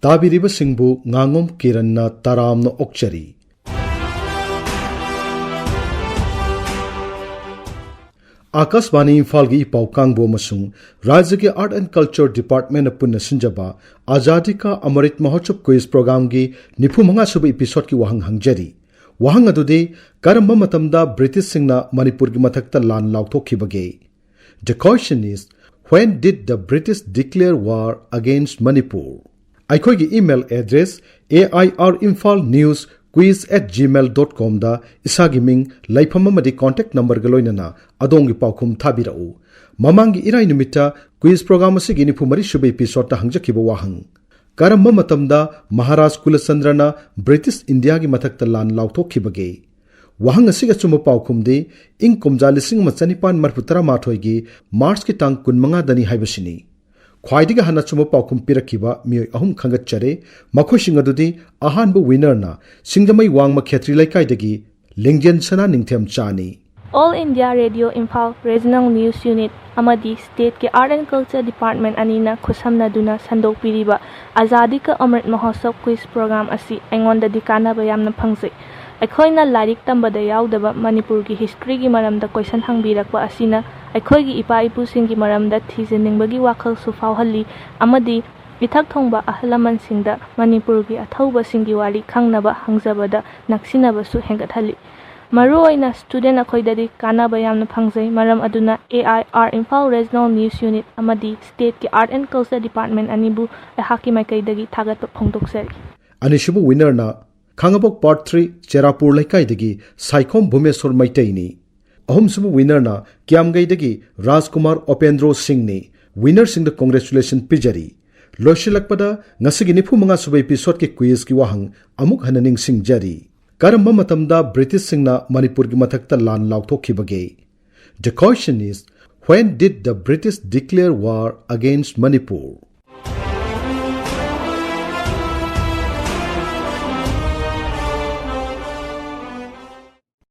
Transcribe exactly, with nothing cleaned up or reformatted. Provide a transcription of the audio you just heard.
ꯇꯥꯕꯤꯔꯤꯕꯁꯤꯡꯕꯨ ꯉꯥꯉꯣꯝ ꯀꯤꯔꯟꯅ ꯇꯔꯥꯝꯅ ꯑꯣꯛꯆꯔꯤ꯫ ꯑꯥꯀꯥꯁꯕꯥꯅꯤ ꯏꯝꯐꯥꯜꯒꯤ ꯏ ꯄꯥꯎ ꯀꯥꯡꯕꯨ ꯑꯃꯁꯨꯡ ꯔꯥꯖ꯭ꯌꯒꯤ Art and Culture Departmentꯅ ꯄꯨꯟꯅ ꯁꯤꯟꯖꯕ ꯑꯖꯥꯗꯤ ꯀꯥ ꯑꯃꯔꯤꯠ ꯃꯍꯣꯠꯁꯕ quiz programꯒꯤ ꯅꯤꯐꯨ ꯃꯉꯥ ꯁꯨꯕ episodeꯀꯤ ꯋꯥꯍꯪ ꯍꯪꯖꯔꯤ꯫ ꯋꯥꯍꯪ ꯑꯗꯨꯗꯤ, ꯀꯔꯝꯕ ꯃꯇꯝꯗ ꯕ꯭ꯔꯤꯇꯤꯁꯁꯤꯡꯅ ꯃꯅꯤꯄꯨꯔꯒꯤ ꯃꯊꯛꯇ ꯂꯥꯟ ꯂꯥꯎꯊꯣꯛꯈꯤꯕꯒꯦ? The question is, when did the British declare war against Manipur? ꯑꯩꯈꯣꯏꯒꯤ email address A I R Imphal news quiz at gmail dot comꯗ ꯏꯁꯥꯒꯤ ꯃꯤꯡ, ꯂꯩꯐꯝ ꯑꯃꯗꯤ contact numberꯒ ꯂꯣꯏꯅꯅ ꯑꯗꯣꯝꯒꯤ ꯄꯥꯎꯈꯨꯝ ꯊꯥꯕꯤꯔꯛꯎ꯫ ꯃꯃꯥꯡꯒꯤ ꯏꯔꯥꯏ ꯅꯨꯃꯤꯠꯇ quiz program ꯑꯁꯤꯒꯤ ꯅꯤꯐꯨ ꯃꯔꯤ ꯁꯨꯕ episodeꯇ ꯍꯪꯖꯈꯤꯕ ꯋꯥꯍꯪ, ꯀꯔꯝꯕ ꯃꯇꯝꯗ ꯃꯍꯥꯔꯥꯖ ꯀꯨꯂꯆꯟꯗ꯭ꯔꯅ ꯕ꯭ꯔꯤꯇꯤꯁ ꯏꯟꯗꯤꯌꯥꯒꯤ ꯃꯊꯛꯇ ꯂꯥꯟ ꯂꯥꯎꯊꯣꯛꯈꯤꯕꯒꯦ? ꯋꯥꯍꯪ ꯑꯁꯤꯒꯤ ꯑꯆꯨꯝꯕ ꯄꯥꯎꯈꯨꯝꯗꯤ ꯏꯪ ꯀꯨꯝꯖꯥ ꯂꯤꯁꯤꯡ ꯑꯃ ꯆꯅꯤꯄꯥꯟ ꯃꯔꯤꯐꯨ ꯇꯔꯥꯃꯥꯊꯣꯏꯒꯤ Marchꯀꯤ ꯇꯥꯡ ꯀꯨꯟꯃꯉꯥꯗꯅꯤ ꯍꯥꯏꯕꯁꯤꯅꯤ꯫ ꯈ꯭ꯋꯥꯏꯗꯒꯤ ꯍꯥꯟꯅ ꯑꯆꯨꯝꯕ ꯄꯥꯎꯈꯨꯝ ꯄꯤꯔꯛꯈꯤꯕ ꯃꯤꯑꯣꯏ ꯑꯍꯨꯝ ꯈꯪꯒꯠꯆꯔꯦ꯫ ꯃꯈꯣꯏꯁꯤꯡ ꯑꯗꯨꯗꯤ, ꯑꯍꯥꯟꯕ winnerꯅ ꯁꯤꯡꯖꯃꯩ ꯋꯥꯡꯃ ꯈꯦꯇ꯭ꯔꯤ ꯂꯩꯀꯥꯏꯗꯒꯤ ꯂꯤꯡꯖꯦꯟ ꯁꯅꯥ ꯅꯤꯡꯊꯦꯝꯆꯥꯅꯤ꯫ All India Radio Imphal Regional News Unit ꯑꯃꯗꯤ stateꯀꯤ Art and Culture Department ꯑꯅꯤꯅ ꯈꯨꯠꯁꯝꯅꯗꯨꯅ ꯁꯟꯗꯣꯛꯄꯤꯔꯤꯕ ꯑꯖꯥꯗꯤ ꯀ ꯑꯃ꯭ꯔꯤꯠ ꯃꯍꯣꯠꯁꯕ quiz program ꯑꯁꯤ ꯑꯩꯉꯣꯟꯗꯗꯤ ꯀꯥꯟꯅꯕ ꯌꯥꯝꯅ ꯐꯪꯖꯩ꯫ ꯑꯩꯈꯣꯏꯅ ꯂꯥꯏꯔꯤꯛ ꯇꯝꯕꯗ ꯌꯥꯎꯗꯕ ꯃꯅꯤꯄꯨꯔꯒꯤ historyꯒꯤ ꯃꯔꯝꯗ question ꯍꯪꯕꯤꯔꯛꯄ ꯑꯁꯤꯅ ꯑꯩꯈꯣꯏꯒꯤ ꯏꯄꯥ ꯏꯄꯨꯁꯤꯡꯒꯤ ꯃꯔꯝꯗ ꯊꯤꯖꯅꯤꯡꯕꯒꯤ ꯋꯥꯈꯜꯁꯨ ꯐꯥꯎꯍꯜꯂꯤ ꯑꯃꯗꯤ ꯏꯊꯛ ꯊꯣꯡꯕ ꯑꯍꯜ ꯂꯃꯟꯁꯤꯡꯗ ꯃꯅꯤꯄꯨꯔꯒꯤ ꯑꯊꯧꯕꯁꯤꯡꯒꯤ ꯋꯥꯔꯤ ꯈꯪꯅꯕ ꯍꯪꯖꯕꯗ ꯅꯛꯁꯤꯟꯅꯕꯁꯨ ꯍꯦꯟꯒꯠꯍꯜꯂꯤ꯫ ꯃꯔꯨꯑꯣꯏꯅ student ꯑꯩꯈꯣꯏꯗꯗꯤ ꯀꯥꯟꯅꯕ ꯌꯥꯝꯅ ꯐꯪꯖꯩ꯫ ꯃꯔꯝ ꯑꯗꯨꯅ A I R Imphal Regional News Unit ꯑꯃꯗꯤ stateꯀꯤ Art and Culture Department ꯑꯅꯤꯕꯨ ꯑꯩꯍꯥꯛꯀꯤ ꯃꯥꯏꯀꯩꯗꯒꯤ ꯊꯥꯒꯠꯄ ꯐꯣꯡꯗꯣꯛꯆꯔꯤ꯫ ꯑꯅꯤꯁꯨꯕ winnerꯅ ꯈꯥꯉꯕꯣꯛ Part three ꯆꯦꯔꯥꯄꯨꯔ ꯂꯩꯀꯥꯏꯗꯒꯤ ꯁꯥꯏꯈꯣꯝ ꯚꯨꯃꯦꯁꯣꯔ ꯃꯩꯇꯩꯅꯤ꯫ ꯑꯍꯨꯝꯁꯨꯕ winnerꯅ ꯀꯤꯌꯥꯝꯒꯩꯗꯒꯤ ꯔꯥꯖꯀꯨꯃꯥꯔ ꯑꯣꯄꯦꯟꯗ꯭ꯔꯣ ꯁꯤꯡꯅꯤ꯫ Winnerꯁꯤꯡꯗ congratulation ꯄꯤꯖꯔꯤ꯫ ꯂꯣꯏꯁꯤꯜꯂꯛꯄꯗ ꯉꯁꯤꯒꯤ ꯅꯤꯐꯨ ꯃꯉꯥ ꯁꯨꯕ episodeꯀꯤ quizꯀꯤ ꯋꯥꯍꯪ ꯑꯃꯨꯛ ꯍꯟꯅ ꯅꯤꯡꯁꯤꯡꯖꯔꯤ꯫ ꯀꯔꯝꯕ ꯃꯇꯝꯗ ꯕ꯭ꯔꯤꯇꯤꯁꯁꯤꯡꯅ ꯃꯅꯤꯄꯨꯔꯒꯤ ꯃꯊꯛꯇ ꯂꯥꯟ ꯂꯥꯎꯊꯣꯛꯈꯤꯕꯒꯦ? The question is, when did the British declare war against Manipur?